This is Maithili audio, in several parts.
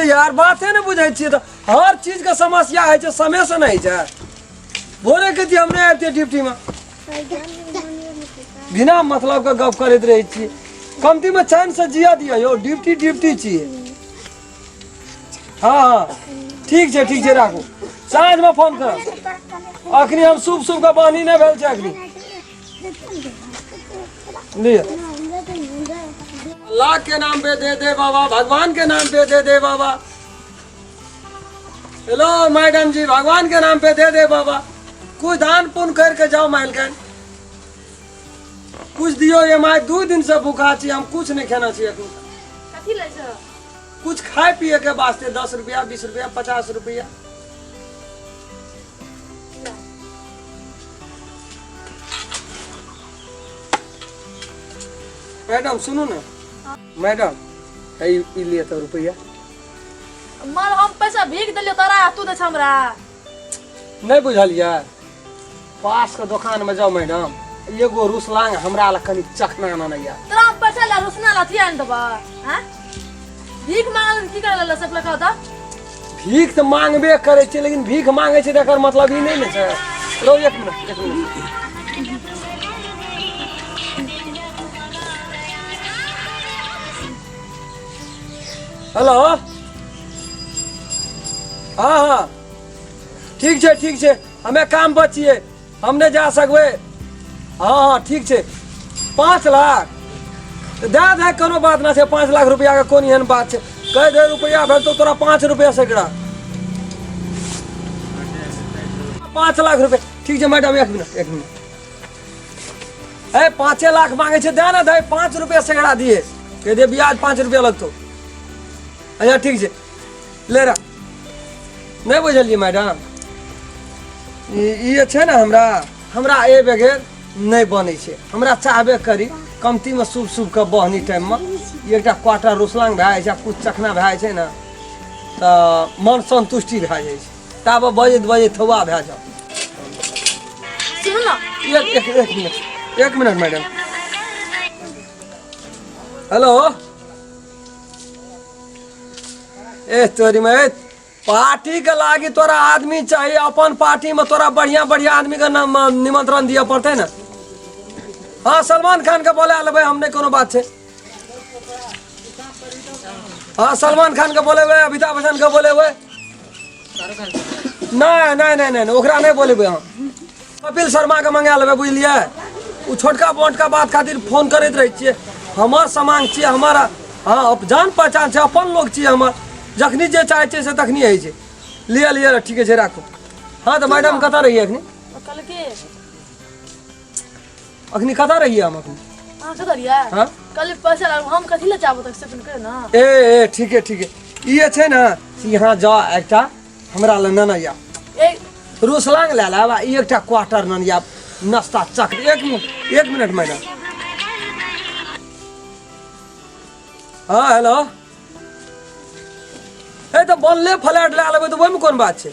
यार, बाते नहि बुझै छियै तऽ। हर चीजके समस्या होइ छै, समय से नहि होइ छै। भोरे के हम नहि आबितियै ड्यूटीमे, बिना मतलब के गप करैत रहै छियै। कमतीमे चैनसँ जिया दिअ यौ, ड्यूटी ड्यूटी छियै। हँ हँ, ठीक छै, ठीक छै, राखू, साँझमे फोन करब। अखनी हम शुभ शुभ के बानी नहि भेल छै अखनी। लिअ, अल्लाह के नाम पे दे दे बाबा, भगवान के नाम पे दे दे बाबा। हेलो मैडम जी, भगवान के नाम पे दे दे बाबा, कुछ दान पुण्य करके जाओ। मालकन कुछ दियो ये माय, 2 दिन से भूखा छी हम, कुछ नहीं खेना छी अखन। कथी लै छ? कुछ खाए पिए के वास्ते 10 रुपया, 20 रुपया, 50 रुपया। मैडम, सुनू ने मैडम, है ई लिए तऽ रुपया। मार, हम पैसा भीख देलियो तोरा, तू दै छ हमरा? नहि बुझलियै? पास के दोकान में जाओ मैडम, एगो रुसलांग हमरा लए कनि चखना आनैया। तोरा हम पैसा ला रुसना लाथी आनि देबा? हैं, भीख मांगल की करे ला सब लगा दा? भीख तऽ मांगबे करै छै, लेकिन भीख मांगै छै तऽ एकर मतलब ई नहि ने छै। रौ, एक मिनट, एक मिनट। हेलो, हँ हँ, ठीक छै, ठीक छै, हमे काम पर छियै, हम नहि जा सकबै। हँ हँ, ठीक छै। 5 लाख तऽ दए दे, कोनो बात नहि छै। 5 लाख रुपैआके कोन एहन बात छै? कहि दे, रुपैआ भेटतौ तोरा 5 रुपैआ सैकड़ा। 5 लाख रुपैआ, ठीक छै। मैडम, एक मिनट, एक मिनट। ए, 5 लाख मांगे छै, दे ने दे, 5 रुपैआ सैकड़ा दिए। कहि दे, ब्याज 5 रुपैआ लगतौ। अच्छा, ठीक छै, ले रह। नहि बुझलियै मैडम? ई ई जे छै ने, हमरा हमरा एहि बगैर नहि बनै छै। हमरा चाहबे करी कमतीमे शुभ शुभके बहनी टाइममे एकटा क्वार्टर रुसलांग भए जाइ छै आ किछु चखना भए जाइ छै ने, तऽ मन सन्तुष्टि भए जाइ छै। ताबे बजैत बजैत थौआ भए जाउ। सुनू ने। एक एक एक मिनट, एक मिनट मैडम। हेलो, ए तोरी में, ए, पार्टी के लागी तोरा आदमी चाहिए। अपन पार्टी में तोरा बढ़िया बढ़िया आदमी के नाम निमंत्रण दिए पड़ते ने। हाँ, सलमान खान के बोला लेबै हम, नहीं कोनो बात छै। हाँ, सलमान खान के बोलेबै, अमिताभ बच्चन के बोलेबै। नहीं नहीं नहीं नहीं, ओकरा नहीं बोलेबै हम। कपिल शर्मा के मंगा लेबै, बुझलियै? ओ छोटका मोटका बात खातिर फोन करैत रहै छियै। हमर सामान छियै हमर, हाँ, जान पहचान छै, अपन लोग छियै हमर। जखनी जे चाहै छियै से तखनी होइ छै। लिअ लिअ, ठीके छै, राखू। हाँ, तऽ मैडम, कतऽ रहियै अखनी? कहलकै। अखनी कतऽ रहियै हम अखनी? अहाँ कतऽ रहियै? हाँ। कहली पैसा लागू, हम कथी लए चाहबो तक से करे ना। ए ए, ठीके ठीके। ई जे छै ने, से यहाँ जा, एकटा हमरा लग नेने या ए। रुसलांग लए लेब आ ई एकटा क्वार्टर नेने आयब, नाश्ता चख। एक मिनट, एक मिनट मैडम। हाँ हेलो, ए तऽ बनले फ्लैट लए लेबै तऽ ओहिमे कोन बात छै?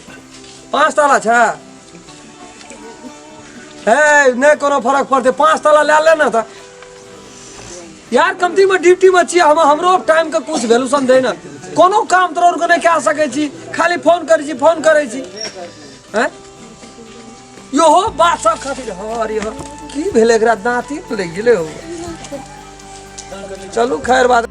5 ताला छै। हे, नहि कोनो फरक पड़तै, 5 ताला लए ले ने। तऽ यार, कमतीमे ड्यूटीमे छियै हम, हमरो टाइमके कुछ वैल्यूशन दे ने। कोनो काम तोरा आरके नहि कए सकै छी, खाली फोन करै छी, फोन करै छी। हैं, इहो बात सब खातिर। हँ, अरे हँ, की भेलै एकरा? दाँती लागि गेलै हो। चलू, खैर बात।